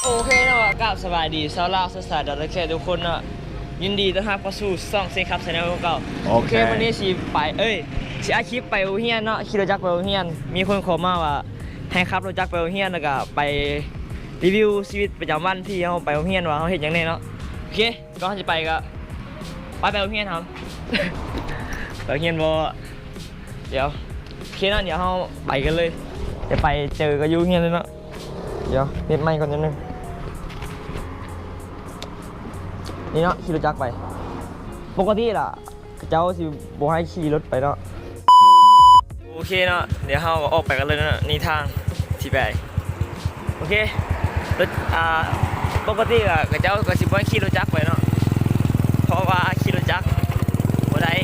ໂອເຄເນາະ ກາບສະບາຍດີຊາວລາວຊາວສາຍດອນເຄທຸກຄົນເນາະ ຍິນດີຕ້ອນຮັບເຂົ້າສູ່ຊ່ອງເຊຄັບແຊນແນວຂອງເຮົາ. ໂອເຄ ໂອເຄ ມື້ນີ້ຊິໄປ ເອີຍ ຊິອັດຄລິບໄປໂຮງຮຽນເນາະ ຂີ່ລົດຈັກໄປໂຮງຮຽນ. ມີຄົນຂໍມາວ່າໃຫ້ຂັບລົດຈັກໄປໂຮງຮຽນ ແລ້ວກະໄປຣີວິວຊີວິດປະຈຳວັນທີ່ເຮົາໄປໂຮງຮຽນວ່າເຮົາເຮັດຫຍັງແດ່ເນາະ. ໂອເຄ ກ່ອນເຮົາຊິໄປກະ ໄປ ໄປໂຮງຮຽນເຮົາ ໄປໂຮງຮຽນບໍ່? ດຽວ ໂອເຄເນາະ ດຽວເຮົາໄປກັນເລີຍ ດຽວໄປເຈີກັນຢູ່ໂຮງຮຽນເລີຍເນາະ. ດຽວເນັດໄມ້ກ່ອນໜ້ອຍໜຶ່ງ. ນີ້ເນາະ ຂີ່ລົດຈັກໄປ ປົກກະຕິລະ ເຂົາເຈົ້າຊິບໍ່ໃຫ້ຂີ່ລົດໄປເນາະ. ໂອເຄເນາະ ດຽວເຮົາກໍອອກໄປກັນເລີຍເນາະ ນີ້ທາງທີ່ໄປ. ໂອເຄ ລົດ ອ່າ ປົກກະຕິກໍເຂົາເຈົ້າກໍຊິບໍ່ໃຫ້ຂີ່ລົດຈັກໄປເນາະ ເພາະວ່າຂີ່ລົດຈັກບໍ່ໄດ້.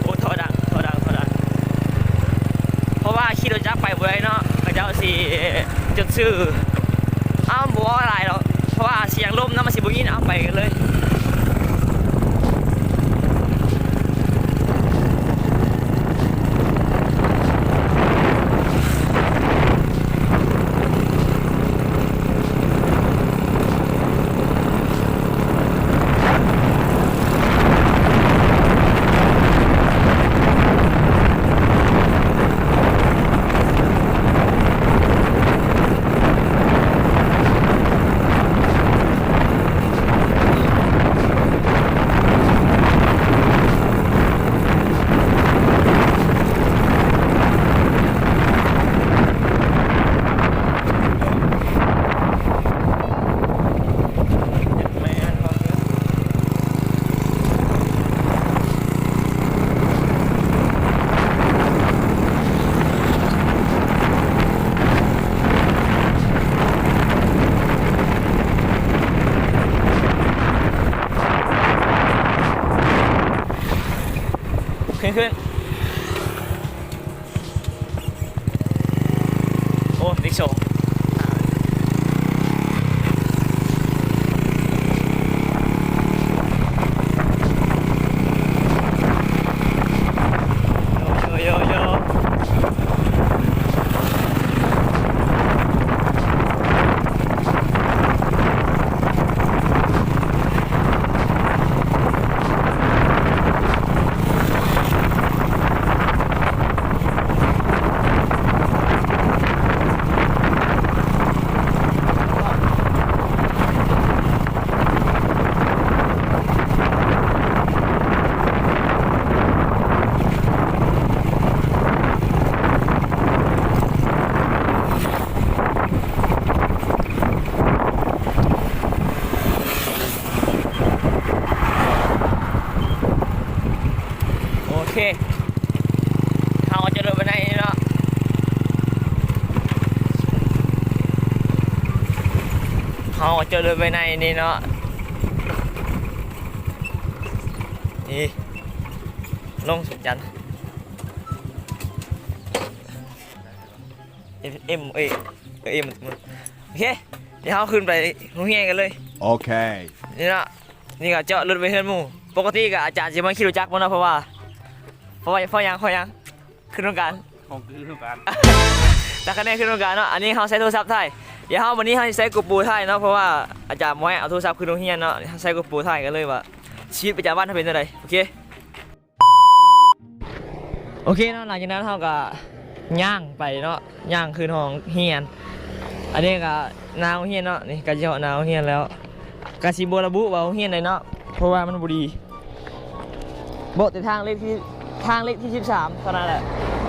ໂອ້ ທໍ່ດັງ ທໍ່ດັງ ທໍ່ດັງ. ເພາະວ່າຂີ່ລົດຈັກໄປບໍ່ໄດ້ເນາະ ເຂົາເຈົ້າຊິຈົດຊື່. ເອົ້າ ບໍ່ເວົ້າຫຼາຍດອກ ເພາະວ່າສຽງລົມນະ ມັນຊິບໍ່ຍິນ. ເອົາ ໄປກັນເລີຍ. ຂຶ້ນ ຂຶ້ນ. ໂອ້ ເລກສອງ. ໂຍ ໂຍ ໂຍ. ໂອເຄ ເຮົາຈອດລົດໄວ້ໃນນີ້ເນາະ ເຮົາຈອດລົດໄວ້ໃນນີ້ເນາະ. ນີ້ ລົງສວນຈັນ ເອັມ ເອັມ ເອີຍ ເອີຍ ເອັມ ໂອເຄ ດຽວເຮົາຂຶ້ນໄປໂຮງຮຽນກັນເລີຍ. ໂອເຄ ນີ້ເນາະ ນີ້ກໍຈອດລົດໄວ້ເຮືອນໝູ່. ປົກກະຕິກໍອາຈານຊິມາຂີ່ລົດຈັກບໍ່ເນາະ ເພາະວ່າ ເພາະວ່າ ເພາະຫຍັງ ເພາະຫຍັງ ຂຶ້ນໂຄງການ ຂອງຂຶ້ນໂຄງການ ແລ້ວຄະແນນຂຶ້ນໂຄງການເນາະ. ອັນນີ້ເຮົາໃຊ້ໂທລະສັບຖ່າຍ ດຽວເຮົາ ມື້ນີ້ເຮົາຊິໃຊ້ໂກໂປຖ່າຍເນາະ ເພາະວ່າອາຈານບໍ່ໃຫ້ເອົາໂທລະສັບຂຶ້ນໂຮງຮຽນເນາະ. ເຮົາໃຊ້ໂກໂປຖ່າຍກັນເລີຍວ່າຊີວິດປະຈຳວັນເຮົາເປັນຈັ່ງໃດ. ໂອເຄ ໂອເຄເນາະ ຫຼັງຈາກນັ້ນເຮົາກໍຍ່າງໄປເນາະ ຍ່າງຂຶ້ນຫ້ອງຮຽນ. ອັນນີ້ກໍໜ້າໂຮງຮຽນເນາະ ນີ້ໃກ້ຊິຮອດໜ້າໂຮງຮຽນແລ້ວ. ກໍຊິບໍ່ລະບຸວ່າໂຮງຮຽນໃດເນາະ ເພາະວ່າມັນບໍ່ດີ. ບອກແຕ່ທາງເລກທີ ທາງເລກທີສິບສາມເທົ່ານັ້ນແຫຼະ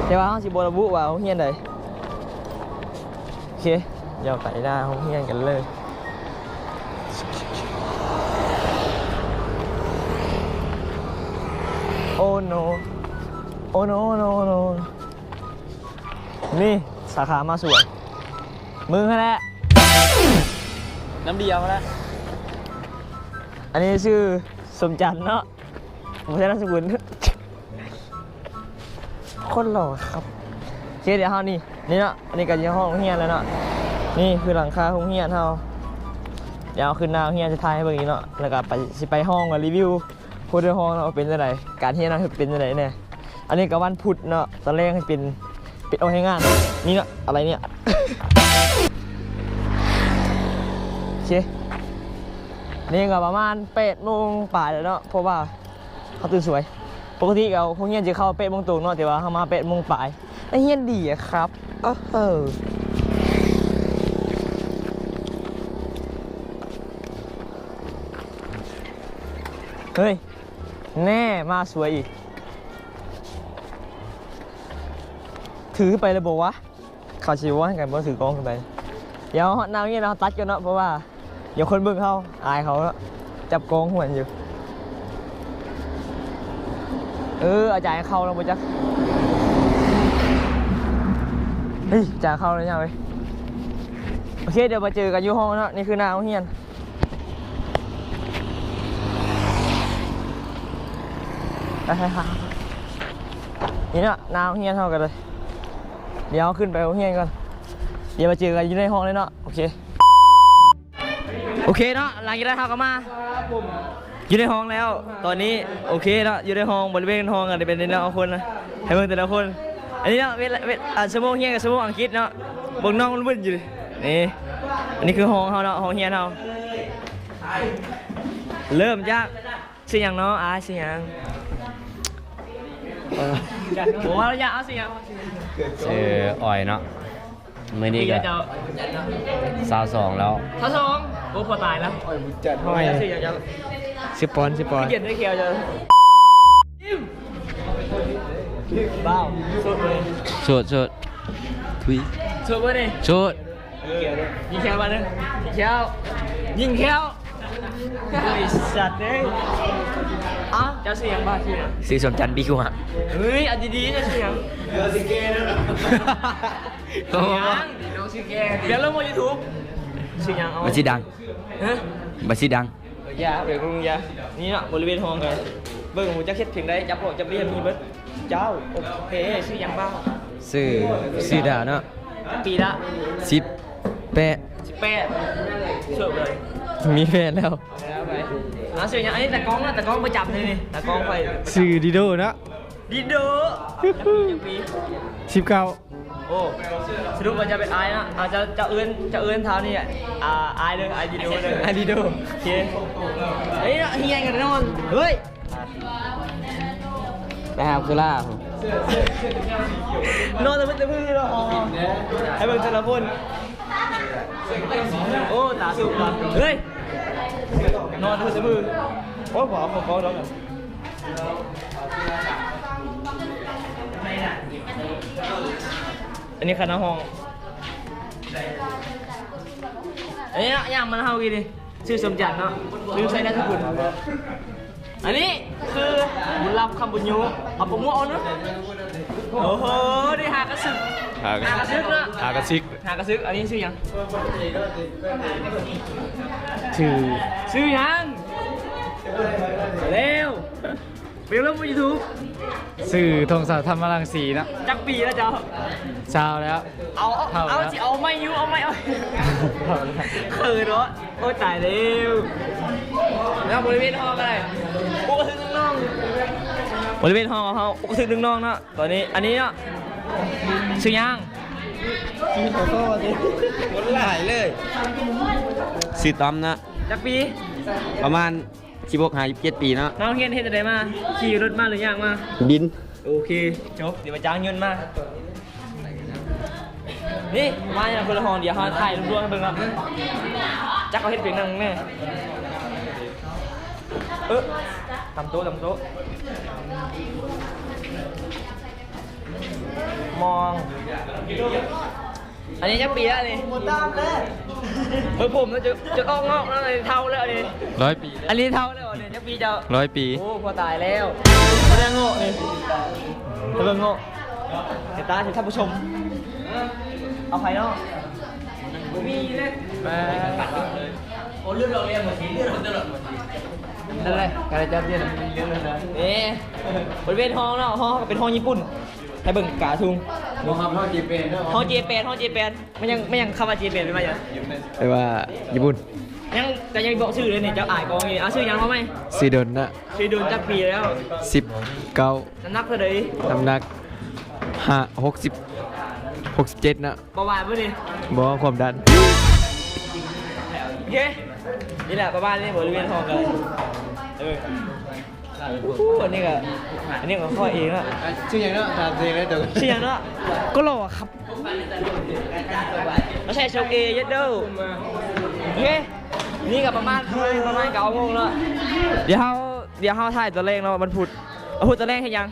ແຕ່ວ່າເຮົາຊິບໍ່ລະບຸວ່າໂຮງຮຽນໃດ. ໂອເຄ ດຽວໄປໜ້າໂຮງຮຽນກັນເລີຍ. ໂອ້ໂນ ໂອ້ໂນ ໂນ ໂນ. ນີ້ສາຂາມາສວຍ ມຶງຫັ້ນແຫຼະ ນຳດຽວຫັ້ນແຫຼະ. ອັນນີ້ຊື່ສົມຈັນເນາະ ບໍ່ໃຊ່ນາມສະກຸນ. ຄົນຫຼໍ່ຄັບ. ໂອເຄ ດຽວເຮົານີ້ ນີ້ເນາະ ອັນນີ້ກໍຢູ່ຫ້ອງຮຽນແລ້ວເນາະ. ນີ້ຄືຫຼັງຄາໂຮງຮຽນເຮົາ. ດຽວເຮົາຂຶ້ນໜ້າໂຮງຮຽນຊິຖ່າຍໃຫ້ເບິ່ງອີກເນາະ ແລ້ວກໍໄປ ຊິໄປຫ້ອງ ແລ້ວຣີວິວຄົນໃນຫ້ອງເນາະ ເປັນຈັ່ງໃດ ການຮຽນເຮົາເປັນຈັ່ງໃດແດ່. ອັນນີ້ກໍວັນພຸດເນາະ ຕອນແລງໃຫ້ເປັນ ເປັນອອກແຮງງານ. ນີ້ເນາະ ອະໄລເນຍ. ເຄ ນີ້ກໍປະມານແປດໂມງປາຍແລ້ວເນາະ ເພາະວ່າເຮົາຕື່ນສວຍ. ປົກກະຕິກໍໂຮງຮຽນຊິເຂົ້າແປດໂມງຕົງເນາະ ແຕ່ວ່າເຮົາມາແປດໂມງປາຍ. ນັກຮຽນດີອະຄັບ. ໂອ້ໂຫ ເຮີ້ຍ ແນ່ ມາສວຍອີກ. ຖືໄປແລ້ວບໍ່ວະ? ເຂົາຊິເວົ້າໃຫ້ກັນບໍ່ຖືກ້ອງຂຶ້ນໄປ. ດຽວຮອດໜ້າໂຮງຮຽນເຮົາຕັດກ່ອນເນາະ ເພາະວ່າ ດຽວຄົນເບິ່ງເຮົາ ອາຍເຂົາເນາະ ຈັບກ້ອງຫວນຢູ່. ເອີ ອາຈານເຂົ້າແລ້ວບໍ່ຈັກ. ເຮີ້ຍ ອາຈານເຂົ້າແລ້ວຫຍັງເວີຍ. ໂອເຄ ດຽວມາເຈີກັນຢູ່ຫ້ອງເນາະ. ນີ້ຄືໜ້າໂຮງຮຽນ ໄປໆ ນີ້ເນາະ ໜ້າໂຮງຮຽນເຮົາກັນເລີຍ. ດຽວເຮົາຂຶ້ນໄປໂຮງຮຽນກ່ອນ ດຽວມາເຈີກັນຢູ່ໃນຫ້ອງເລີຍເນາະ. ໂອເຄ ໂອເຄເນາະ ຫຼັງຈາກນັ້ນເຮົາກໍມາຢູ່ໃນຫ້ອງແລ້ວ. ຕອນນີ້ ໂອເຄເນາະ ຢູ່ໃນຫ້ອງ ບໍລິເວນຫ້ອງກໍຈະເປັນແນວຄົນນະ ໃຫ້ເບິ່ງແຕ່ລະຄົນ. ອັນນີ້ເນາະ ເວລາ ເວລາ ອ່າ ຊົ່ວໂມງຮຽນກັບຊົ່ວໂມງອັງກິດເນາະ. ເບິ່ງນ້ອງມັນວຶ່ນຢູ່ນີ້. ອັນນີ້ຄືຫ້ອງເຮົາເນາະ ຫ້ອງຮຽນເຮົາ. ເລີ່ມຈາກ ຊື່ຫຍັງເນາະ? ອ້າຍຊື່ຫຍັງ? ເອີ ບໍ່ວ່າລະ ເອົາຊື່ຫຍັງ? ຊື່ອອຍເນາະ. ມື້ນີ້ກໍຊາວສອງແລ້ວ. ຊາວສອງ? ໂອ້ ພໍຕາຍແລ້ວ. ອອຍບຸນຈັນ. ອອຍ ຊື່ຫຍັງເຈົ້າ? ຊື່ປອນ ຊື່ປອນ. ເຢັນໄດ້ແຂ້ວເຈົ້າ. ບ້າວ ໂສດເລີຍ. ໂສດ ໂສດ. ທຸຍ ໂສດບໍ່ນີ້? ໂສດ. ຍິງແຂ້ວບາດໜຶ່ງ ຍິງແຂ້ວ ຍິງແຂ້ວ. ໄອ້ສັດເອີຍ. ເອົ້າ ເຈົ້າຊື່ຫຍັງ? ບ້າວຊື່ຫຍັງ? ຊື່ສົມຈັນ ບີຄູຫະ. ເຮີ້ຍ ເອົາດີໆ ເຈົ້າຊື່ຫຍັງ? ເຈົ້າຊື່ຫຍັງ? ນ້ອງຊື່ແກ ດຽວລົງຢູ່ຢູທູບ. ຊື່ຫຍັງ? ເອົາ ມັນຊິດັງ. ຮະ? ມັນຊິດັງ. ເອີ ຢ່າ ເອີ ມຶງຢ່າ. ນີ້ເນາະ ບໍລິເວນຫ້ອງກັນ ເບິ່ງຮູ້ຈັກເຮັດເພງໃດ ຈັບພວກຈັບລຽນມີເບິດ. ເຈົ້າ ໂອເຄ ຊື່ຫຍັງ? ບ້າວ ຊື່ ຊື່ດາເນາະ. ປີລະ? ສິບແປດ. ສິບແປດ. ໂສດເລີຍ. ມີແຟນແລ້ວ. ເອົາ ຊື່ຫຍັງ? ອັນນີ້ຕາກ້ອງນະ ຕາກ້ອງປະຈຳເລີຍນີ້ ຕາກ້ອງຂ້ອຍ. ຊື່ດີໂດເນາະ. ດີໂດ. ຈັກປີ? ສິບເກົ້າ. ໂອ້ ສະຫຼຸບວ່າຈະເປັນອ້າຍເນາະ. ອາ ເຈົ້າ ເຈົ້າເອີ້ນ ເຈົ້າເອີ້ນທ້າວນີ້ ອາ ອ້າຍເດີ ອ້າຍດີໂດເດີ ອ້າຍດີໂດ. ໂອເຄ ເອີຍ ຮຽນກັນນອນ. ເຮີ້ຍ ໄປຫາຄືລາ ນອນແຕ່ມື້ແຕ່ມື້ເນາະ. ໃຫ້ເບິ່ງແຕ່ລະຄົນ. ໂອ້ ຕາສຸກວ່ະ. ເຮີ້ຍ ນອນແຕ່ມື້ແຕ່ມື້. ໂອ້ ບໍ່ເອົາຂອງເຂົາດອກ. ອັນນີ້ຄະນະຫ້ອງ. ອັນນີ້ເນາະ ຍາມມາເຮົາກີ້ນີ້ ຊື່ສົມຈັນເນາະ ລືມໃສ່ນາມສະກຸນ. ອັນນີ້ຄືບຸນລັບ ຄຳບຸນຍູ ເອົາປະໝວກອອກເນາະ. ໂອ້ໂຫ ນີ້ຫາກະຊຶກ ຫາກະຊຶກເນາະ ຫາກະຊຶກ ຫາກະຊຶກ. ອັນນີ້ຊື່ຫຍັງ? ຊື່ ຊື່ຫຍັງ? ແລ້ວ ເປັນລົງຢູທູບ. ຊື່ທອງສາວທຳມະລັງສີເນາະ. ຈັກປີແລ້ວເຈົ້າ? ຊາວແລ້ວ. ເອົາ ເອົາ ເອົາ ຊິເອົາໄມ້ຢູ່ ເອົາໄມ້ ເອົາ ເຂີນເນາະ. ໂອ້ຍ ຕາຍແລ້ວ. ແລ້ວບໍລິເວນຫ້ອງກໍໄດ້ ອຸກກະທຶກໜຶ່ງນ້ອງ. ບໍລິເວນຫ້ອງຂອງເຮົາ ອຸກກະທຶກໜຶ່ງນ້ອງເນາະ. ຕອນນີ້ ອັນນີ້ເນາະ ຊື່ຫຍັງ? ຊື່ຂອງພໍ່ເດ້ ຄົນຫຼາຍເລີຍ. ຊື່ຕ້ອມເນາະ. ຈັກປີ? ປະມານສິບຫົກຫາສິບເຈັດປີເນາະ. ນ້ອງຮຽນເຮັດຈັ່ງໃດມາ? ຂີ່ລົດມາຫຼືຍ່າງມາ? ບິນ. ໂອເຄ ຈົບ. ດຽວມາຈ້າງຍົນມາ. ນີ້ ມາຢູ່ຄົນລະຫ້ອງ ດຽວເຮົາຖ່າຍລວມໆໃຫ້ເບິ່ງເນາະ. ຈັກເຂົາເຮັດເປັນຫຍັງແນ່. ເອີ ຕຳໂຕະ ຕຳໂຕະ ມອງ. ອັນນີ້ຈັກປີແລ້ວນີ້? ເບິ່ງຜົມຈະ ຈະອອກງອກແລ້ວ ອັນນີ້ເຖົ້າແລ້ວນີ້. ຮ້ອຍປີ. ອັນນີ້ເຖົ້າແລ້ວນີ້ ຈັກປີເຈົ້າ? ຮ້ອຍປີ. ໂອ້ ພໍ່ຕາຍແລ້ວ ບໍ່ໄດ້ງອກນີ້. ເບິ່ງງອກ ສາຍຕາທີ່ທ່ານຜູ້ຊົມ. ເອົາໃຜເນາະ? ບໍ່ມີເລີຍ. ມາ ໂອ້ ເລືອດອອກແລ້ວ ໝົດສີ ເລືອດອອກຕະຫຼອດ ໝົດສີ. ນັ້ນແຫຼະ ການຈັດເປັນເລື່ອງນັ້ນນະ. ເອີ ບໍລິເວນຫ້ອງເນາະ ຫ້ອງກໍເປັນຫ້ອງຍີ່ປຸ່ນ. ໃຫ້ເບິ່ງກາທຸງ. ບໍ່ຮັບເຮົາ ເຈແປນເດີ. ຫ້ອງ ເຈແປນ ຫ້ອງ ເຈແປນ. ມັນຫຍັງ ມັນຫຍັງຄຳວ່າ ເຈແປນ ແປນວ່າຫຍັງ? ແປວ່າຍີ່ປຸ່ນ. ຍັງ ແຕ່ຍັງບອກຊື່ເລີຍນີ້ ເຈົ້າອາຍກອງນີ້. ເອົາ ຊື່ຫຍັງເອົາໃໝ່? ຊື່ດົນນະ. ຊື່ດົນ ຈັກປີແລ້ວ? ສິບເກົ້າ. ນ້ຳໜັກເທົ່າໃດ? ນ້ຳໜັກ ຫ້າ ຫົກສິບ ຫົກສິບເຈັດນະ. ເບົາຫວານບໍ່ນີ້? ບໍ່ ຄວາມດັນ. ໂອເຄ ນີ້ແຫຼະ ປະມານນີ້ ບໍລິເວນຫ້ອງກໍ ເອີ ໂອ້ ອັນນີ້ກໍ ອັນນີ້ກໍຂ້ອຍເອງເນາະ. ຊື່ຫຍັງເນາະ? ຖາມຊື່ເອງເລີຍໂຕ. ຊື່ຫຍັງເນາະ? ກໍຫຼໍ່ຄັບ. ມາໃສ່ຊົກເອ ເຢັດເດີ. ໂອເຄ ນີ້ກໍປະມານ ປະມານເກົ້າໂມງເນາະ. ດຽວເຮົາ ດຽວເຮົາຖ່າຍຕອນແລງເນາະ ວັນພຸດ. ວັນພຸດຕອນແລງເຮັດຫຍັງ?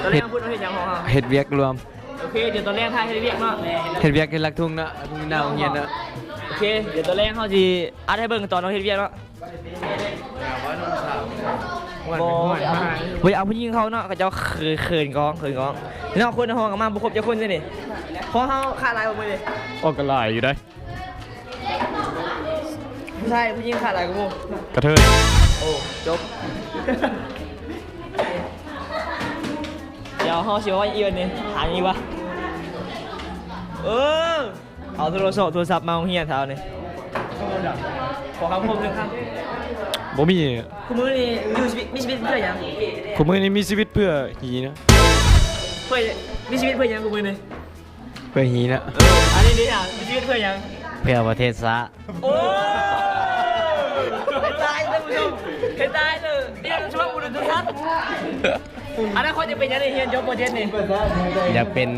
ຕອນແລງວັນພຸດເຮົາເຮັດຫຍັງຂອງເຮົາ? ເຮັດວຽກລວມ. ໂອເຄ ດຽວຕອນແລງຖ່າຍເຮັດວຽກເນາະ. ເຮັດວຽກເຮັດຫຼັກທຸງເນາະ ຫາໂຮງຮຽນເນາະ. ໂອເຄ ດຽວຕອນແລງເຮົາຊິອັດໃຫ້ເບິ່ງຕອນເຮົາເຮັດວຽກເນາະ. ບໍ່ ບໍ່ຢາກເອົາຜູ້ຍິງເຂົ້າເນາະ ເຂົາເຈົ້າເຂີນກ້ອງ ເຂີນກ້ອງເນາະ. ຄົນໃນຫ້ອງກໍມາບໍ່ຄົບຈັກຄົນເດ້ນີ້. ຂອງເຮົາຂາດຫຼາຍບໍ່ມື້ນີ້? ໂອ້ ກໍຫຼາຍຢູ່ເດ້. ຜູ້ຊາຍຜູ້ຍິງຂາດຫຼາຍກວ່າໝູ່? ກະເທີຍ. ໂອ້ ຈົບ. ດຽວເຮົາຊິເວົ້າອີ່ຫຍັງນີ້ ຫາອີ່ຫຍັງວະ? ເອີ ເອົາໂທລະສອບ ໂທລະສັບມາໂຮງຮຽນເຊົ້ານີ້. ຂໍຄຳຄົມໜຶ່ງຄຳ. ບໍ່ມີ. ຄູ່ມື້ນີ້ຢູ່ຊີວິດ ມີຊີວິດເພື່ອຫຍັງ? ຄູ່ມື້ນີ້ມີຊີວິດເພື່ອຫີນະ. ເພື່ອ ມີຊີວິດເພື່ອຫຍັງຄູ່ມື້ນີ້? ເພື່ອຫີນະ. ເອີ ອັນນີ້ດີນະ ມີຊີວິດເພື່ອຫຍັງ? ເພື່ອປະເທດຊາດ. ໂອ້ ເຮັດຕາຍເດີ ເຮັດຕາຍເດີ. ນີ້ມັນຊ່ວງອຸດົມສົມບູນ. ອະນາຄົດຈະເປັນຫຍັງນີ້ ຮຽນຈົບ ປ.ເຈັດ ນີ້? ຢາກເປັນ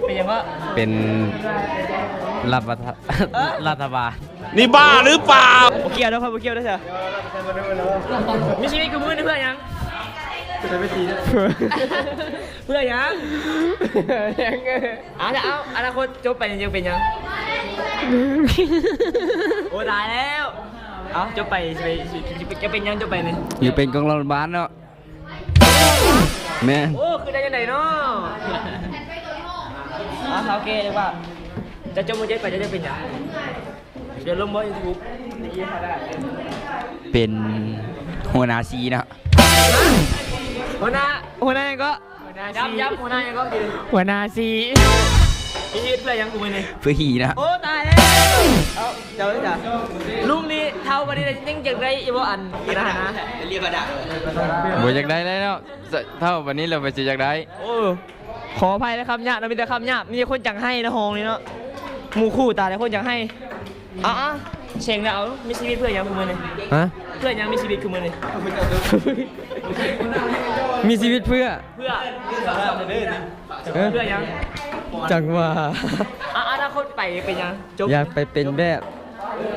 ເປັນຫຍັງວະ? ເປັນລັດ ເອີ ລັດຖະບານ. ນີ້ບ້າຫຼືເປົ່າ? ບໍ່ກ່ຽວເດີ ຂ້ອຍບໍ່ກ່ຽວເດີ. ມີຊີວິດຄືມື້ນີ້ເພື່ອຫຍັງ? ເພື່ອຫຍັງ? ເອົາ ເອົາ ອະນາຄົດຈົບໄປນີ້ຢາກເປັນຫຍັງ? ໂອ້ ຕາຍແລ້ວ. ເອົາ ຈົບໄປຊິໄປ ຊິ ຊິ ຊິ ຈະເປັນຫຍັງຈົບໄປນີ້? ຢາກເປັນກອງຫຼອນບ້ານເນາະ. ແມ່ນ. ໂອ້ ຄືໄດ້ຈັ່ງໃດເນາະ? ເອົາ ໂອເຄ ເລີຍວ່າ ຈະຈົບ ມ.ເຈັດ ໄປ ຈະໄດ້ເປັນຫຍັງ? ເດີນລົງບໍ່ ຢູທູບ? ເປັນຫົວໜ້າຊີເນາະ. ຫົວໜ້າ ຫົວໜ້າຫຍັງເກາະ? ຢ້ຳ ຢ້ຳ ຫົວໜ້າຫຍັງເກາະ? ຫົວໜ້າຊີ. ມີຊີວິດເພື່ອຫຍັງກູມື້ນີ້? ເພື່ອຫີນະ. ໂອ້ ຕາຍແລ້ວ. ເອົາ ເຈົ້າເລີຍຈ້າ. ລຸງນີ້ເຖົ້າປານນີ້ແລ້ວຍັງຢາກໄດ້ອີກບໍ່? ອັນນັ້ນນະ ບໍ່ຢາກໄດ້ແລ້ວເນາະ. ເຖົ້າປານນີ້ແລ້ວໄປຊິຢາກໄດ້. ໂອ້ ຂໍອະໄພນະ ຄຳຫຍາບເນາະ ມີແຕ່ຄຳຫຍາບ. ມີແຕ່ຄົນຈັ່ງໄຫ້ໃນຫ້ອງນີ້ເນາະ ໝູ່ຄູ່ຕາແຕ່ຄົນຈັ່ງໄຫ້. ເອົາໆ ເສັງເດີ. ເອົາ ມີຊີວິດເພື່ອຫຍັງຄູ່ມື້ນີ້? ຮະ? ເພື່ອຫຍັງມີຊີວິດຄູ່ມື້ນີ້? ມີຊີວິດເພື່ອ ເພື່ອ ເອີ ເພື່ອຫຍັງ? ຈັ່ງວ່າ ອະ ອະນາຄົດໄປເປັນຫຍັງ? ຈົບ ຢາກໄປເປັນແບບ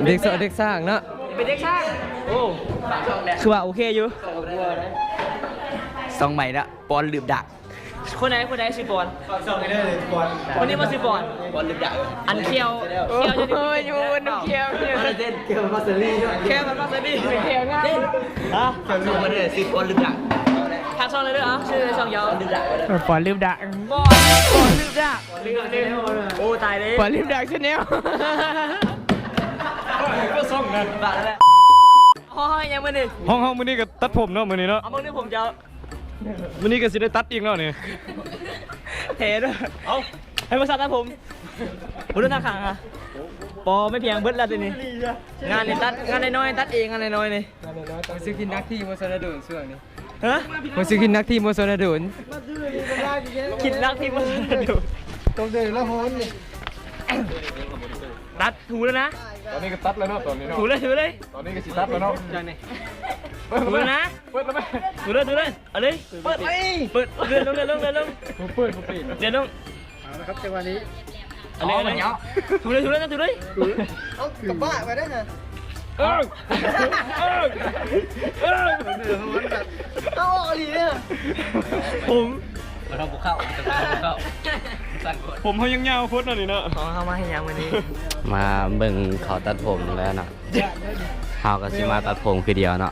ເດັກເຊາະເດັກສ້າງເນາະ. ເປັນເດັກຊ່າງ. ໂອ້ ຄືວ່າໂອເຄຢູ່. ຊ່ອງໃໝ່ລະ ປອນລືບດາ. ຄົນໃດ ຄົນໃດຊື່ປອນ? ຊ່ອງໃດເດີ ປອນ. ຄົນນີ້ບໍ່ຊື່ປອນ? ປອນລືບດາ. ອັນຂຽວ ຂຽວຢູ່ ໂອ້ຍ ຢູ່ນຳຂຽວ ຂຽວ ຂຽວມາສະລີ ຂຽວມາສະລີ ຂຽວງາມ. ຮະ? ຊ່ອງໃດເດີ ຊື່ປອນລືບດາ. ພາກຊ່ອງເລີຍເດີ. ເອົາ ຊື່ຊ່ອງຍາວ ປອນລືບດາ. ປອນ ປອນລືບດາ. ໂອ້ ຕາຍເລີຍ. ປອນລືບດາແຊນແນວ. ຫ້ອງເຮົາເຮັດຫຍັງມື້ນີ້? ຫ້ອງເຮົາມື້ນີ້ກໍຕັດຜົມເນາະ ມື້ນີ້ເນາະ. ເອົາ ເບິ່ງເດີຜົມເຈົ້າ. ມື້ນີ້ກໍຊິໄດ້ຕັດອີກເນາະນີ້. ເທ່ເດີ. ເອົາ ໃຫ້ບໍ່ສາວຕັດຜົມ. ບໍ່ໄດ້ທາງຂ້າງຫະ. ປໍ ໄມ່ພຽງເບິດແລ້ວຕິນີ້. ງານນີ້ຕັດ ງານນ້ອຍໆ ຕັດເອງ ງານນ້ອຍໆນີ້. ຮູ້ສຶກຄິດໜັກທີ່ບໍ່ຊອນະໂດນຊ່ວງນີ້. ຮະ? ຮູ້ສຶກຄິດໜັກທີ່ບໍ່ຊອນະໂດນ. ຄິດໜັກທີ່ບໍ່ຊອນະໂດນ. ຕ້ອງເດີນລະໂຫນນີ້. ຕັດ ຖືແລ້ວນະ. ຕອນນີ້ກໍຕັດແລ້ວເນາະ ຕອນນີ້ເນາະ. ຖືເລີຍ ຖືເລີຍ. ຕອນນີ້ກໍຊິຕັດແລ້ວເນາະ. ຖືແລ້ວນະ. ເປີດແລ້ວແມ່. ຖືເລີຍ ຖືເລີຍ. ເອົາເລີຍ ເປີດ ເປີດ ເລື່ອນລົງ ເລື່ອນລົງ ເລື່ອນລົງ. ບໍ່ເປີດ ບໍ່ເປີດ ເລື່ອນລົງ. ເອົາລະຄັບ ຈັງຫວະນີ້. ເອົາເລີຍ ເອົາເລີຍ ຖືເລີຍ ຖືເລີຍ. ເອົາ ກະບະໄປໄດ້ຫັ້ນ. ເອີ ເອີ ເອີ ເອົາອອກອີ່ຫຼີເດີ. ຜົມ ເຮົາບໍ່ເຂົ້າ ເຮົາບໍ່ເຂົ້າ. ຜົມເຮົາຍັງຍາວໂພດເນາະນີ້ເນາະ. ຂອງເຮົາມາເຮັດຫຍັງມື້ນີ້? ມາເບິ່ງເຂົາຕັດຜົມແລ້ວເນາະ. ເຮົາກໍຊິມາຕັດຜົມຄືດຽວເນາະ.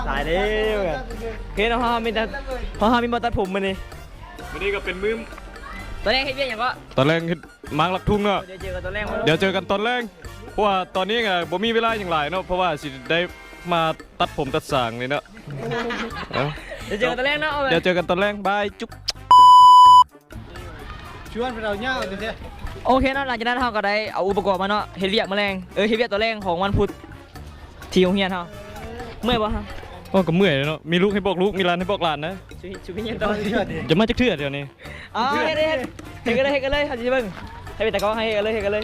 ຕາຍແລ້ວ. ໂອເຄເນາະ ເຮົາມີແຕ່ ເຮົາມີບໍ່ຕັດຜົມມື້ນີ້. ມື້ນີ້ກໍເປັນມື້ ຕອນແລງເຮັດວຽກຫຍັງເກາະ? ຕອນແລງເຮັດ ມາລັກທຸງເນາະ. ດຽວເຈີກັນຕອນແລງ ດຽວເຈີກັນຕອນແລງ. ເພາະວ່າຕອນນີ້ກໍບໍ່ມີເວລາຫຍັງຫຼາຍເນາະ ເພາະວ່າຊິໄດ້ມາຕັດຜົມຕັດສາງນີ້ເນາະ. ເອົາ ດຽວເຈີກັນຕອນແລງເນາະ. ເອົາ ດຽວເຈີກັນຕອນແລງ ບາຍ ຈຸບ. ຊວນເພິ່ນເອົາຍາວເດ້. ໂອເຄເນາະ ຫຼັງຈາກນັ້ນເຮົາກໍໄດ້ເອົາອຸປະກອນມາເນາະ ເຮັດວຽກມື້ແລງ ເອີ ເຮັດວຽກຕອນແລງຂອງວັນພຸດທີ່ໂຮງຮຽນເຮົາ. ເມື່ອຍບໍ່ຮະ? ໂອ້ ກໍເມື່ອຍເນາະ ມີລູກໃຫ້ບອກລູກ ມີຫຼານໃຫ້ບອກຫຼານນະ. ຊິ ຊິໄປຮຽນຕໍ່ ຢ່າມາຈັກເທື່ອດຽວນີ້. ເຮັດ ເຮັດ ເຮັດກັນເລີຍ ເຮັດກັນເລີຍ ເຮົາຊິເບິ່ງ ໃຫ້ເປັນຕາກ້ອງ ເຮັດກັນເລີຍ ເຮັດກັນເລີຍ.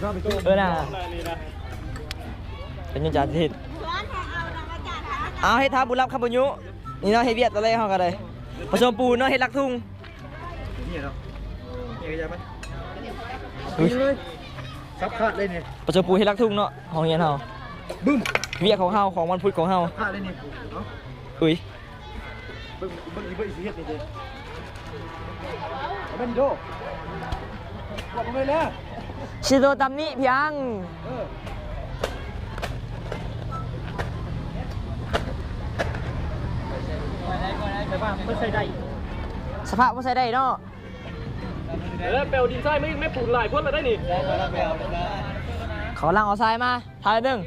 ເອີນະ ເປັນຫຍັງຈານເຮັດ ເອົາເຮັດຖ້າບຸນລັບຄຳບໍ່ຍຸ ນີ້ເນາະ ເຮັດວຽກຕອນແລກເຮົາກໍໄດ້ ປະສົມປູນເນາະ ເຮັດຫຼັກທຸງ ນີ້ເນາະ ນີ້ກໍຢ່າມັນ ອຸ້ຍ ສັບຂາດເລີຍນີ້ ປະສົມປູນເຮັດຫຼັກທຸງເນາະ ຫ້ອງຮຽນເຮົາ ບຶ້ມ ວຽກຂອງເຮົາ ຂອງວັນພຸດຂອງເຮົາ ຂາດເລີຍນີ້ ເອົາ ອຸ້ຍ ເບິ່ງ ເບິ່ງອີເບິ່ງອີຊິເຮັດນີ້ເດ້ ເບິ່ງອີໂດ ບອກເພິ່ນແລ້ວ ຊິໂດຕຳນິພຽງ ເອີ ສະພາບບໍ່ໃຊ້ໄດ້ ສະພາບບໍ່ໃຊ້ໄດ້ເນາະ ເອີ ແປວດິນຊາຍມາອີກ ແມ່ປູນຫຼາຍໂພດແລ້ວໄດ໋ນີ້ ເຂົາກຳລັງເອົາຊາຍມາ ຖ້າໜຶ່ງ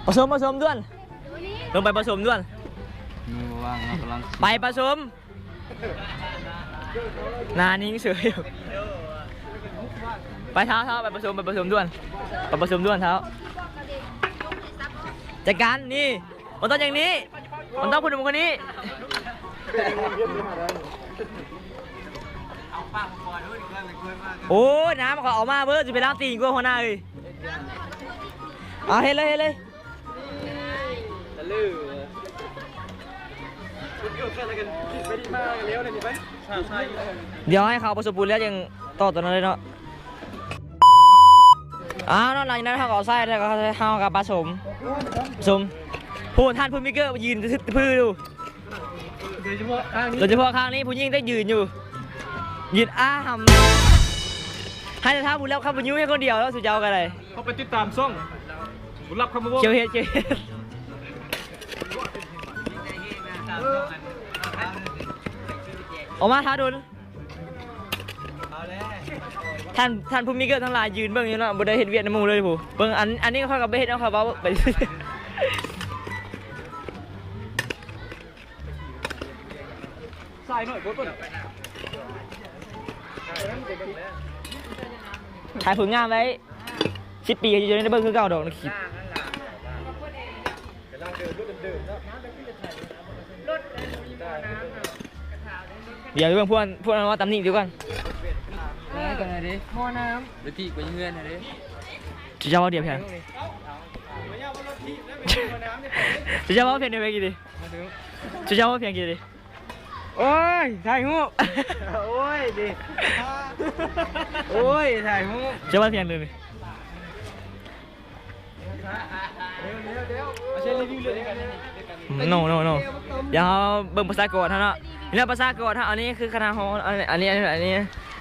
ປະສົມ ປະສົມດ່ວນ ລົງໄປປະສົມດ່ວນ ມືບໍ່ວ່າງເນາະ ກຳລັງ ໄປປະສົມ ໜ້ານິ່ງເສີຍ ໄປທ້າວ ທ້າວ ໄປປະສົມ ໄປປະສົມດ່ວນ ໄປປະສົມດ່ວນທ້າວ ຈັດການ ນີ້ ມັນຕ້ອງຢ່າງນີ້ ມັນຕ້ອງຜູ້ໜຸ່ມຄົນນີ້ ໂອ້ຍ ນ້ຳເຂົາເອົາມາເບີດ ຊິໄປລ້າງຕີນກວ່າຫົວໜ້າເອີຍ ເອົາເຮັດເລີຍ ເຮັດເລີຍ ດຽວໃຫ້ເຂົາປະສົມປູນແລ້ວຈັ່ງຕໍ່ຕົວນັ້ນເລີຍເນາະ ອ້າວເນາະ ຫຼັງຈາກນັ້ນເຮົາກໍເອົາໃສ່ ແລ້ວກໍເຮົາກໍປະສົມ ສົມ ຜູ້ທ່ານຜູ້ມີເກີບຢືນຊື່ໆຢູ່ ໂດຍສະເພາະຂ້າງນີ້ ໂດຍສະເພາະຂ້າງນີ້ຜູ້ຍິງຕ້ອງຢືນຢູ່ ຢືນອ້າຫຳ ໃຫ້ແຕ່ຖ້າບຸນລັບຄຳບໍ່ຍຸໃຫ້ຄົນດຽວແລ້ວ ສູ່ເຈົ້າກໍໄດ້ ເຂົ້າໄປຕິດຕາມຊ່ອງບຸນລັບຄຳບໍ່ ຄຽວເຮັດ ຄຽວເຮັດ ອອກມາທ້າດົນ ທ່ານ ທ່ານຜູ້ມີເກີບທັງຫຼາຍຢືນເບິ່ງຢູ່ເນາະ ບໍ່ໄດ້ເຮັດວຽກນຳໝູ່ເລີຍຜູ້ ເບິ່ງ ອັນ ອັນນີ້ຂ້ອຍກໍບໍ່ເຮັດເນາະ ຂ້ອຍເວົ້າໄປ ສາຍໜ້ອຍໂພດ ຖ່າຍຜົນງານໄວ້ ສິບປີກໍຊິໄດ້ເບິ່ງຄືເກົ່າດອກໃນຄລິບ ດຽວເບິ່ງພວກ ພວກນັ້ນວ່າຕຳໜິດຽວກ່ອນ ໄດ້ກ່ອນເດ້ ໝໍ້ນ້ຳ ລົດຖີບໄປເຮືອນເດ້ ເຈົ້າເວົ້າດຽວພຽງ ເຈົ້າເວົ້າພຽງດຽວໄປກີ້ເດ້ ເຈົ້າເວົ້າພຽງກີ້ເດ້ ໂອ້ຍ ຖ່າຍຮູບ ໂອ້ຍ ດິ ໂອ້ຍ ຖ່າຍຮູບ ເຈົ້າວ່າພຽງເດີນີ້ ໂນ ໂນ ໂນ ດຽວເຮົາເບິ່ງປະຊາກອນເຮົາເນາະ ນີ້ແຫຼະປະຊາກອນເຮົາ ອັນນີ້ຄືຄະນະຮອງ ອັນ ອັນນີ້ ອັນນີ້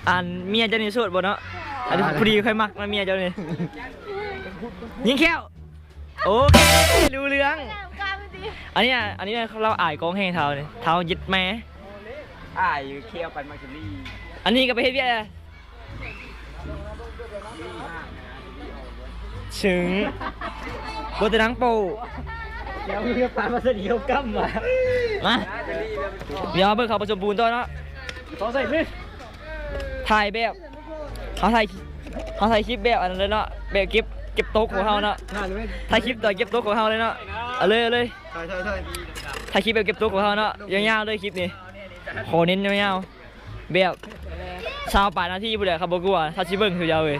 ອັນເມຍເຈົ້ານີ້ໂສດບໍ່ເນາະ ອັນນີ້ພໍດີຂ້ອຍມັກນະເມຍເຈົ້ານີ້ ຍິງແຂ້ວ ໂອເຄ ຮູ້ເລື່ອງ ອັນນີ້ ອັນນີ້ລາວອາຍກ້ອງແຮງທ້າວນີ້ ທ້າວເຢັດແມ່ ອາຍແຂ້ວປານໝາກສາລີ ອັນນີ້ກໍໄປເຮັດວຽກ ຊຶງ ບໍ່ແຕ່ນາງໂປ້ ແລ້ວເຮືອປານວ່າສະດີເຂົາກຳວ່າ ມາ ດຽວເຮົາເບິ່ງເຂົາປະສົມປູນຕໍ່ເນາະ ຕ້ອງໃສ່ນີ້ ຖ່າຍແບບ ເຮົາຖ່າຍ ເຮົາຖ່າຍຄລິບແບບອັນນັ້ນເລີຍເນາະ ແບບເກັບ ເກັບຕົກຂອງເຮົາເນາະ ຖ່າຍຄລິບຕອນເກັບຕົກຂອງເຮົາເລີຍເນາະ ເອົາເລີຍ ເອົາເລີຍ ຖ່າຍ ຖ່າຍ ຖ່າຍ ຖ່າຍຄລິບແບບເກັບຕົກຂອງເຮົາເນາະ ຍາວໆເລີຍຄລິບນີ້ ຂໍເນັ້ນຍາວໆ ແບບຊາວປາຍນາທີພຸ້ນແຫຼະ ຄັນບໍ່ກົວ ຖ້າຊິເບິ່ງຄືເຈົ້າເອີຍ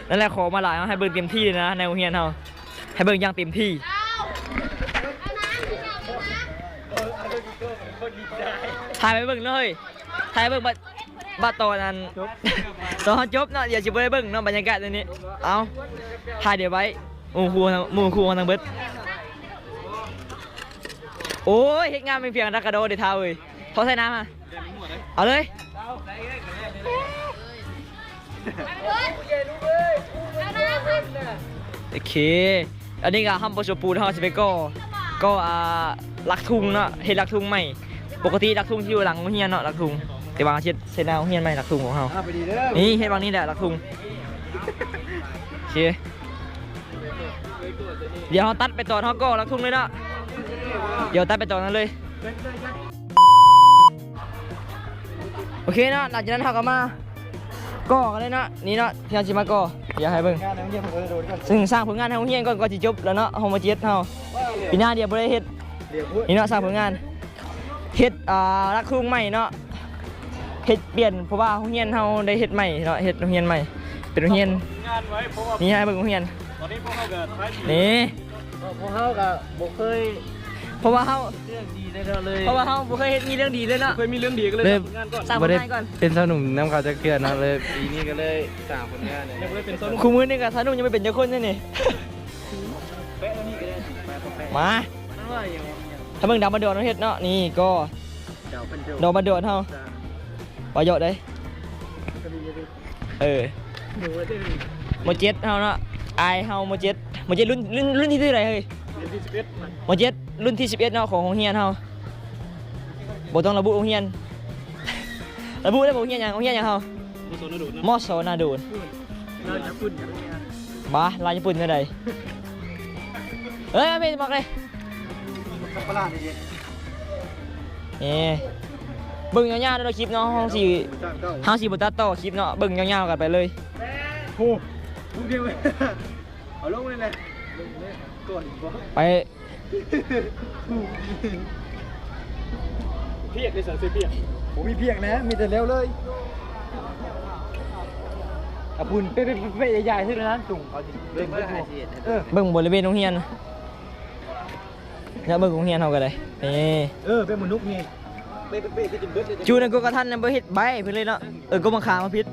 ນັ້ນແຫຼະ ຂໍມາຫຼາຍ ເຮົາໃຫ້ເບິ່ງເຕັມທີ່ເລີຍນະ ໃນໂຮງຮຽນເຮົາ ໃຫ້ເບິ່ງຢ່າງເຕັມທີ່ ຖ່າຍໄປເບິ່ງເນາະເຮີ້ຍ ຖ່າຍເບິ່ງບັດ ບັດຕອນອັນ ຕອນເຮົາຈົບເນາະ ດຽວຊິບໍ່ໄດ້ເບິ່ງເນາະ ບັນຍາກາດແນວນີ້ ເອົາ ຖ່າຍເກັບໄວ້ ໝູ່ຄູ່ ໝູ່ຄູ່ເຮົາທັງເບິດ ໂອ້ຍ ເຮັດງານເປັນພຽງດັກກະດໍເດ້ທ້າວເອີຍ ຂໍໃສ່ນ້ຳມາ ເອົາເລີຍ ໂອເຄ ອັນນີ້ກໍຫ້ອງປະຊຸມປູນ ເຮົາຊິໄປກໍ່ ກໍ່ ອ່າ ຫຼັກທຸງເນາະ ເຮັດຫຼັກທຸງໃໝ່ ປົກກະຕິຫຼັກທຸງຊິຢູ່ຫຼັງໂຮງຮຽນເນາະ ຫຼັກທຸງ ແຕ່ວ່າເຮົາເຮັດໃສ່ໜ້າໂຮງຮຽນໃໝ່ ຫຼັກທຸງຂອງເຮົາ ນີ້ເຮັດຫວ່າງນີ້ແຫຼະ ຫຼັກທຸງ ໂອເຄ ດຽວເຮົາຕັດໄປຕອນເຮົາກໍ່ຫຼັກທຸງເລີຍເນາະ ດຽວຕັດໄປຕອນນັ້ນເລີຍ. ເປັນໄລຍະ ໂອເຄເນາະ ຫຼັງຈາກນັ້ນເຮົາກໍມາກໍ່ກັນເລີຍເນາະ. ນີ້ເນາະ ທີ່ເຮົາຊິມາກໍ່ ດຽວໃຫ້ເບິ່ງ ເຊິ່ງສ້າງຜົນງານໃຫ້ໂຮງຮຽນກ່ອນ ກ່ອນຊິຈົບແລ້ວເນາະ ຮອງ ມ.ເຈັດ ເຮົາ. ປີໜ້າດຽວບໍ່ໄດ້ເຮັດ ນີ້ເນາະ ສ້າງຜົນງານ ເຮັດ ອ່າ ຫຼັກສູດໃໝ່ເນາະ ເຮັດປ່ຽນ ເພາະວ່າໂຮງຮຽນເຮົາໄດ້ເຮັດໃໝ່ເນາະ ເຮັດໂຮງຮຽນໃໝ່ ເປັນໂຮງຮຽນ ນີ້ໃຫ້ເບິ່ງໂຮງຮຽນ ນີ້ ພວກເຮົາກໍບໍ່ເຄີຍ ເພາະວ່າເຮົາ ເລື່ອງດີເລີຍເນາະ ເລີຍ ເພາະວ່າເຮົາບໍ່ເຄີຍເຮັດມີເລື່ອງດີເລີຍເນາະ ບໍ່ເຄີຍມີເລື່ອງດີ ກໍເລີຍ ເລີຍ ສ້າງຜົນງານກ່ອນ ສາວໜຸ່ມນຳເຂົາຈັກເທື່ອເນາະ ເລີຍປີນີ້ກໍເລີຍສ້າງຜົນງານ ຍັງບໍ່ໄດ້ເປັນສາວໜຸ່ມ ຄູ່ມື້ນີ້ກໍສາວໜຸ່ມຍັງບໍ່ເປັນຈັກຄົນເລີຍນີ້. ມາ ຖ້າເບິ່ງດາວບັນດອນເຮົາເຮັດເນາະ ນີ້ກໍດາວບັນດອນເຮົາ ວ່າເຍາະເດ້. ເອີ ມໍເຈັດເຮົາເນາະ ອາຍເຮົາມໍເຈັດ ມໍເຈັດລຸ້ນ ລຸ້ນ ລຸ້ນທີເທົ່າໃດເຮີ້ຍ? ລຸ້ນທີສິບເອັດ ມໍເຈັດລຸ້ນທີສິບເອັດເນາະ ຂອງໂຮງຮຽນເຮົາ ບໍ່ຕ້ອງລະບຸໂຮງຮຽນ ລະບຸໄດ້ບໍ່ໂຮງຮຽນຫຍັງ ໂຮງຮຽນຫຍັງເຮົາ? ມໍໂສນາໂດນ ມໍໂສນາໂດນ ລາວຍີ່ປຸ່ນ ບ້າ ລາວຍີ່ປຸ່ນແນວໃດ? ເອີຍ ເອົາເພງບອກເລີຍ ເອີ ເບິ່ງຍາວໆເດີຄລິບເນາະ ເຮົາຊິ ເຮົາຊິບໍ່ຕັດຕໍ່ຄລິບເນາະ ເບິ່ງຍາວໆກັນໄປເລີຍ. ໂອ້ ເອົາລົງເລີຍແຫຼະ ກ່ອນບໍ່ ໄປ ພຽກໄດ້ໃສ່ພຽກ ບໍ່ມີພຽກນະ ມີແຕ່ແລ້ວເລີຍ ອາ ພຸ້ນ ເປະໆໆ ໃຫຍ່ໆ ເທື່ອນັ້ນ ຕຸງເອົາຈິງ ເອີ ເບິ່ງບໍລິເວນໂຮງຮຽນ ຢາກເບິ່ງໂຮງຮຽນເຮົາກໍໄດ້ ນີ້ ເອີ ເປັນມະນຸກນີ້ ເປະໆ ຈົນເບິດເລີຍ ຈູນັ້ນກໍກະທັນນະ ບໍ່ເຮັດໃບເພິ່ນເລີຍເນາະ ເອີ ກໍບັງຄາມາຜິດ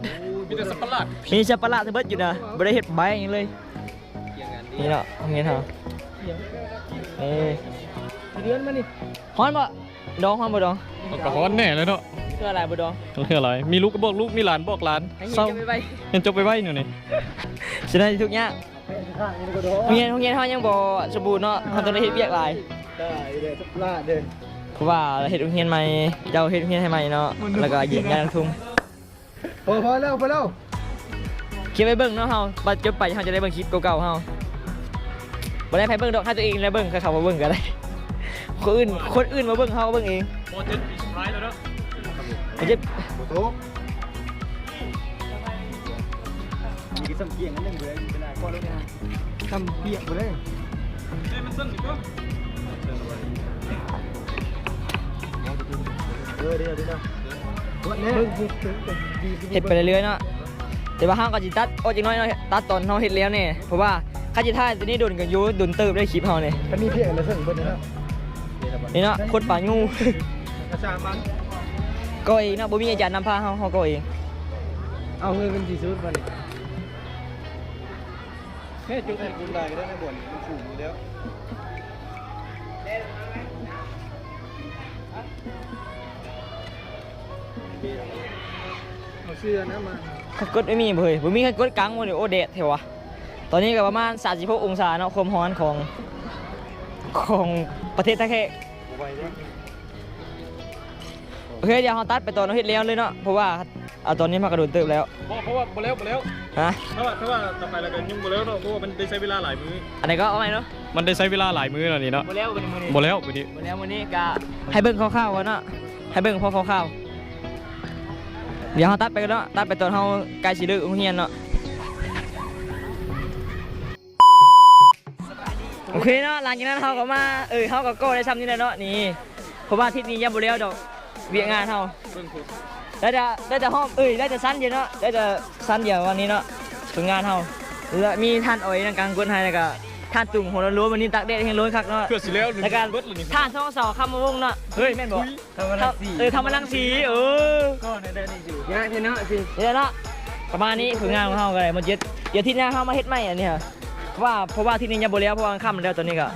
ມີແຕ່ສັບປະຫຼາດ ມີສັບປະຫຼາດເບິດຢູ່ນະ ບໍ່ໄດ້ເຮັດໃບຫຍັງເລີຍ. ນີ້ເນາະ ໂຮງຮຽນເຮົາ ເອີ ເດືອນມານີ້ ຮ້ອນບໍ່? ດອງ ຮ້ອນບໍ່ດອງ? ກໍຮ້ອນແນ່ແຫຼະເນາະ ເພື່ອອະໄລບໍ່ດອງ? ເພື່ອອະໄລ? ມີລູກກໍບອກລູກ ມີຫຼານບອກຫຼານ ໃຫ້ຮຽນຈົບໄວໆ ຮຽນຈົບໄວໆ ແນວນີ້ ຊິໄດ້ທຸກຍາກ ໂຮງຮຽນ ໂຮງຮຽນເຮົາຍັງບໍ່ສົມບູນເນາະ ເຮົາຕ້ອງໄດ້ເຮັດວຽກຫຼາຍ ເພາະວ່າເຮັດໂຮງຮຽນໃໝ່ ເຈົ້າເຮັດໂຮງຮຽນໃຫ້ໃໝ່ເນາະ ແລ້ວກໍຢືນຍ້າຍລົງທຸງ. ພໍ ພໍແລ້ວ ພໍແລ້ວ ເກັບໄວ້ເບິ່ງເນາະ ເຮົາບັດຈົບໄປເຮົາຈະໄດ້ເບິ່ງຄລິບເກົ່າໆເຮົາ ບໍ່ໄດ້ໃຜເບິ່ງດອກ ໃຫ້ຕົວເອງໄດ້ເບິ່ງ ໃຫ້ເຂົາມາເບິ່ງກໍໄດ້ ຄົນອື່ນ ຄົນອື່ນມາເບິ່ງ ເຮົາກໍເບິ່ງເອງ. ບໍ່ເຈັບປີສຸດທ້າຍແລ້ວເນາະ ບໍ່ເຈັບ ບໍ່ຕົກ ມີກະສ່ຳກຽງອັນໜຶ່ງເລີຍ ເປັນອາ ກໍລົດນະ ສ່ຳປຽກບໍ່ໄດ້ ເອີ ມັນສັ້ນດີກວ່າ ເອີ ດຽວ ດຽວ ເຮັດໄປເລື້ອຍໆເນາະ ແຕ່ວ່າເຮົາກໍຊິຕັດອອກຈັກໜ້ອຍເນາະ ຕັດຕອນເຮົາເຮັດແລ້ວນີ້ ເພາະວ່າຄັນຊິຖ່າຍຕົວນີ້ດົນກັນຢູ່ ດົນເຕີບໄດ້ຄລິບເຮົານີ້ ຄັນມີພຽກອັນລະເຊິ່ງເບິດເນາະ ນີ້ເນາະ ຄົນປາງູ ກໍເອງເນາະ ບໍ່ມີອາຈານນຳພາເຮົາ ເຮົາກໍເອງ ເອົາເຮີຍເປັນທີ່ສຸດບັດນີ້. ແມ່ຈົກໃຫ້ບຸນຫຼາຍກໍໄດ້ນະ ບ່ອນນີ້ມັນສູງຢູ່ແລ້ວ ເອົາເສື້ອນະມາ ຄັນກົດບໍ່ມີບໍ່ເຮີ້ຍ ບໍ່ມີຄັນກົດກາງບໍ່ນີ້ ໂອ້ ແດດແທ້ວະ ຕອນນີ້ກໍປະມານສາມສິບຫົກອົງສາເນາະ ຄວາມຮ້ອນຂອງ ຂອງປະເທດທ່າແຂກ ບໍ່ໄຫວເດ້. ໂອເຄ ດຽວເຮົາຕັດໄປຕອນເຮົາເຮັດແລ້ວເລີຍເນາະ ເພາະວ່າ ເອົາ ຕອນນີ້ມັນກະດົນເຕີບແລ້ວ ບໍ່ ເພາະວ່າບໍ່ແລ້ວ ບໍ່ແລ້ວ ຮະ ຖ້າວ່າ ຖ້າວ່າຕໍ່ໄປແລ້ວກະຍັງບໍ່ແລ້ວເນາະ ເພາະວ່າມັນໄດ້ໃຊ້ເວລາຫຼາຍມື້ ອັນໃດກໍເອົາໃໝ່ເນາະ ມັນໄດ້ໃຊ້ເວລາຫຼາຍມື້ແລ້ວນີ້ເນາະ ບໍ່ແລ້ວມື້ນີ້ ບໍ່ແລ້ວມື້ນີ້ ບໍ່ແລ້ວມື້ນີ້ກະໃຫ້ເບິ່ງຄ່າວໆກ່ອນເນາະ ໃຫ້ເບິ່ງພໍຄ່າວໆ ດຽວເຮົາຕັດໄປກ່ອນເນາະ ຕັດໄປຕອນເຮົາໃກ້ຊິເລີກໂຮງຮຽນເນາະ. ໂອເຄເນາະ ຫຼັງຈາກນັ້ນເຮົາກໍມາ ເອີ ເຮົາກໍກໍ່ໄດ້ຊ່ຳນີ້ແຫຼະເນາະ ນີ້ ເພາະວ່າທິດນີ້ຍັງບໍ່ແລ້ວດອກ ວຽກງານເຮົາ ໄດ້ແຕ່ ໄດ້ແຕ່ຮອບ ເອີຍ ໄດ້ແຕ່ຊັ້ນດຽວເນາະ ໄດ້ແຕ່ຊັ້ນດຽວວັນນີ້ເນາະ ຜົນງານເຮົາ ແລະ ມີທ່ານອອຍນັ່ງກາງກົດໃຫ້ ແລ້ວກໍທ່ານຕຸງຫົວໂລ້ນໆ ວັນນີ້ຕາກແດດແຮງໂລ້ນຄັກເນາະ ເພື່ອຊິແລ້ວ ແລ້ວກໍທ່ານທອງສອງຄຳມະວົງເນາະ ເຮີ້ຍ ແມ່ນບໍ່? ທຳມະລັງສີ ເອີ ທຳມະລັງສີ ເອີ ກໍໄດ້ນີ້ຢູ່ ຍາກແທ້ເນາະ ຊິ ນີ້ແຫຼະເນາະ ປະມານນີ້ ຜົນງານຂອງເຮົາກໍໄດ້ໝົດເຈັດ ດຽວທິດໜ້າເຮົາມາເຮັດໃໝ່ອັນນີ້ ເພາະວ່າ ເພາະວ່າທິດນີ້ຍັງບໍ່ແລ້ວ ເພາະວ່າມັນຄ່ຳແລ້ວຕອນນີ້ກໍ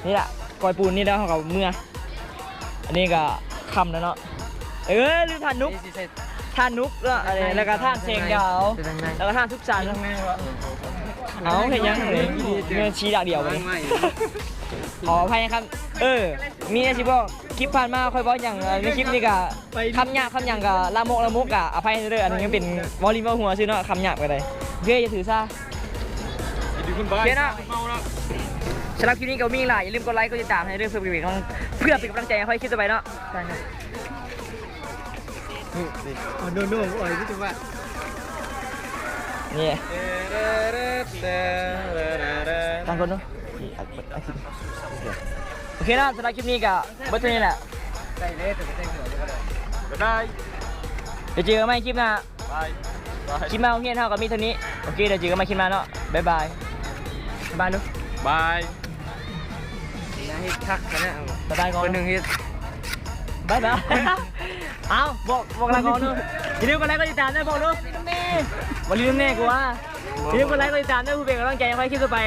ນີ້ລະ ກ່ອຍປູນນີ້ແລ້ວເຮົາກໍເມືອ ອັນນີ້ກໍຄ່ຳແລ້ວເນາະ ເອີ ລືມທານຸກ ທານຸກ ແລ້ວ ແລ້ວກໍທານແສງດາວ ແລ້ວກໍທານສຸກສັນ ເອົາ ເຮັດຫຍັງນີ້ ເມືອຊີ້ດາວດຽວນີ້ ຂໍອະໄພນະຄັບ ເອີ ມີແນວຊິບອກ ຄລິບຜ່ານມາຂ້ອຍເວົ້າຫຍັງ ໃນຄລິບນີ້ກະຄຳຫຍາບຄຳຫຍັງກະລາມົກລາມົກກະອະໄພເດີ ອັນນີ້ຍັງເປັນເວົ້າຫຼິ້ນເວົ້າຫົວຊື່ເນາະ ຄຳຫຍາບກະໄດ້ ເອີ ຢ່າຖືສາ ໂອເຄເນາະ ສຳລັບຄລິບນີ້ກະບໍ່ມີຫຍັງຫຼາຍ ຢ່າລືມກົດໄລກົດຕິດຕາມໃຫ້ເດີ ເພື່ອເປັນກຳລັງ ເພື່ອເປັນກຳລັງໃຈໃຫ້ຂ້ອຍຄລິບຕໍ່ໄປເນາະ. ອໍ ໂນ ໂນ ໂອ້ຍ ມີແຕ່ວ່າ ນີ້ ຕັ້ງກ່ອນເນາະ ໂອເຄເນາະ ສຳລັບຄລິບນີ້ກໍເບິດເທົ່ານີ້ແຫຼະ ບາຍບາຍ ດຽວເຈີກັນໃໝ່ຄລິບໜ້າ ບາຍບາຍ ຄລິບມາໂຮງຮຽນເຮົາກໍມີເທົ່ານີ້ ໂອເຄ ດຽວເຈີກັນໃໝ່ຄລິບໜ້າເນາະ ບາຍບາຍ ບາຍບາຍດູ ບາຍ ເຮັດຄັກຂະໜາດ ບາຍບາຍກ່ອນ ຄົນໜຶ່ງເຮັດ ບາຍບາຍ ເອົ້າ ບອກ ບອກລາກ່ອນເນາະ ຢ່າລືມກົດໄລກົດຕິດຕາມເດີ ບອກດູ ບໍ່ລືມແນ່ ບໍ່ລືມແນ່ ກູວ່າ ຢ່າລືມກົດໄລກົດຕິດຕາມເດີ ເພື່ອເປັນກຳລັງໃຈໃຫ້ຄລິບຕໍ່ໄປ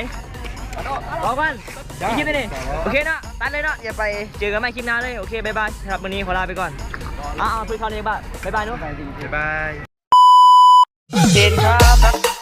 ບອກກ່ອນ ອີກຄລິບໜຶ່ງ ໂອເຄເນາະ ຕັດເລີຍເນາະ ຢ່າໄປ ເຈີກັນໃໝ່ຄລິບໜ້າເລີຍ ໂອເຄ ບາຍບາຍ ສຳລັບມື້ນີ້ຂໍລາໄປກ່ອນ ເອົາ ເອົາ ເພື່ອເຂົາເລີຍ ບາຍບາຍເນາະ ບາຍບາຍ ເຫັນຄັກ